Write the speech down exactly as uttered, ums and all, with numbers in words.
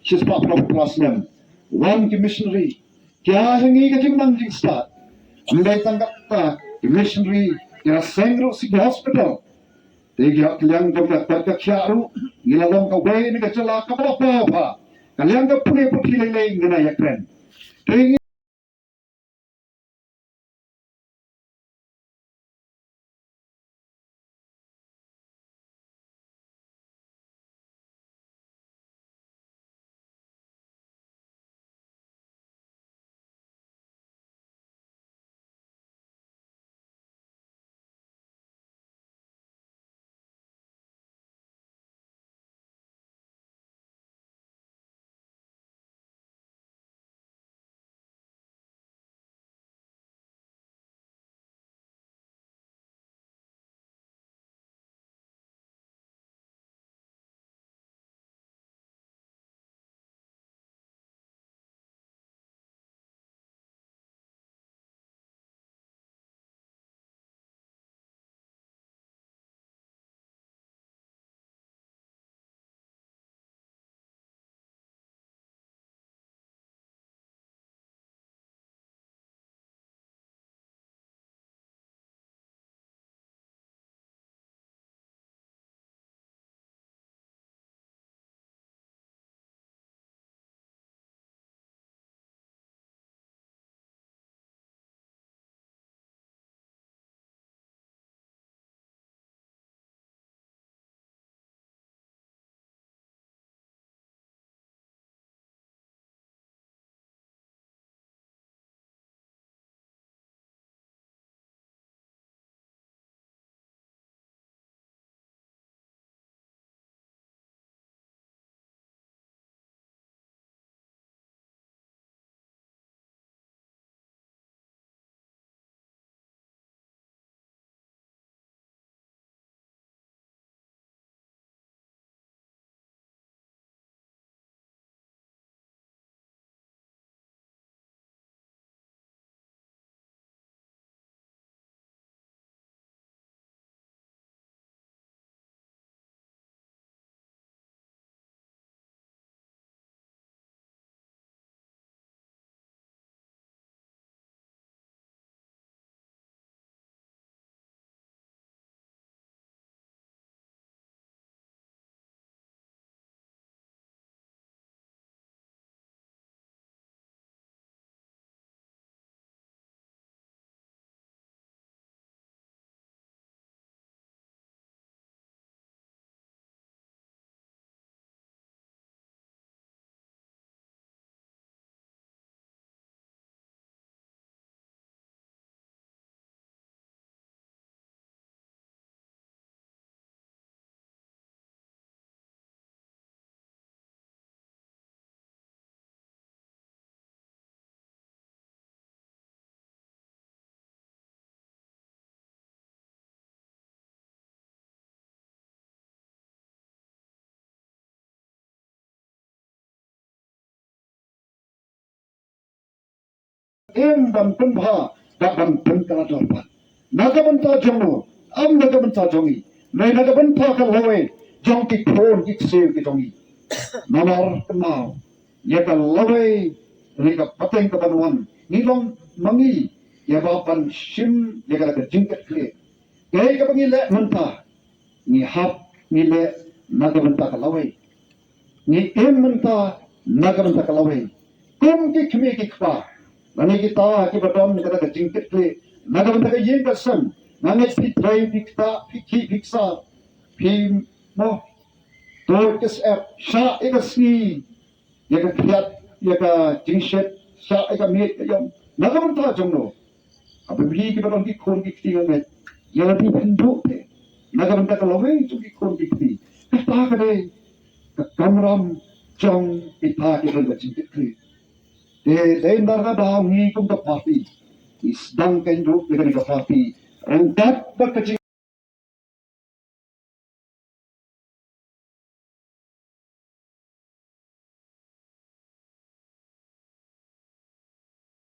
shispah phew phra snem, wan ki missionary, ki ai ha ngi ka jingnang jingstad. Ym dei tang kata, ki missionary ki la seng ruh sha ki hospital. Te ki hok liang jong ka, ka, ka khiah ruh, ngi la long kawei na ka jylla kaba la paw bha. Ka liang ka pule puthi lei lei ngi la ïakren. Te ngi Im ban pynbha, da ban pynkylla dorbar. Na ka bynta jong u, ym na ka bynta jong i. Nai na ka bynta ka lawei jong ki khun ki ksiew ki jong i. Namar kynmaw, ïa ka lawei, ïa ka pateng ka ban wan, ngi long ma ngi, ïa ba ban shim ïa ka, ka jingkitkhlieh. Kaei kaba ngi leh mynta, ngi hap ngi leh na ka bynta ka lawei. Ngi im mynta na ka bynta ka lawei. Kum ki kmie ki kpa, lane kita kiba don kata ka jingkitkhlieh na ka bynta ka ïing ka sem, nga ngeit phi trei, phi ktah, phi khih, phi ksar, phi moh, to ka syep, shah ïa ka sngi, ïa ka khriat, ïa ka jingshit, shah ïa ka miet ka ïong. Na ka bynta jong no? Haba phi kiba don ki khun ki kti, nga ngeit ïa la phi pynduh te na ka bynta ka lawei jong ki khun ki kti. Kata ka dei ka kamram jong kita kiba don ka jingkitkhlieh. Te dei na ka daw ngi kum ka party ngi sdang kein ruh ïa kane ka party ryngkat bad ka jing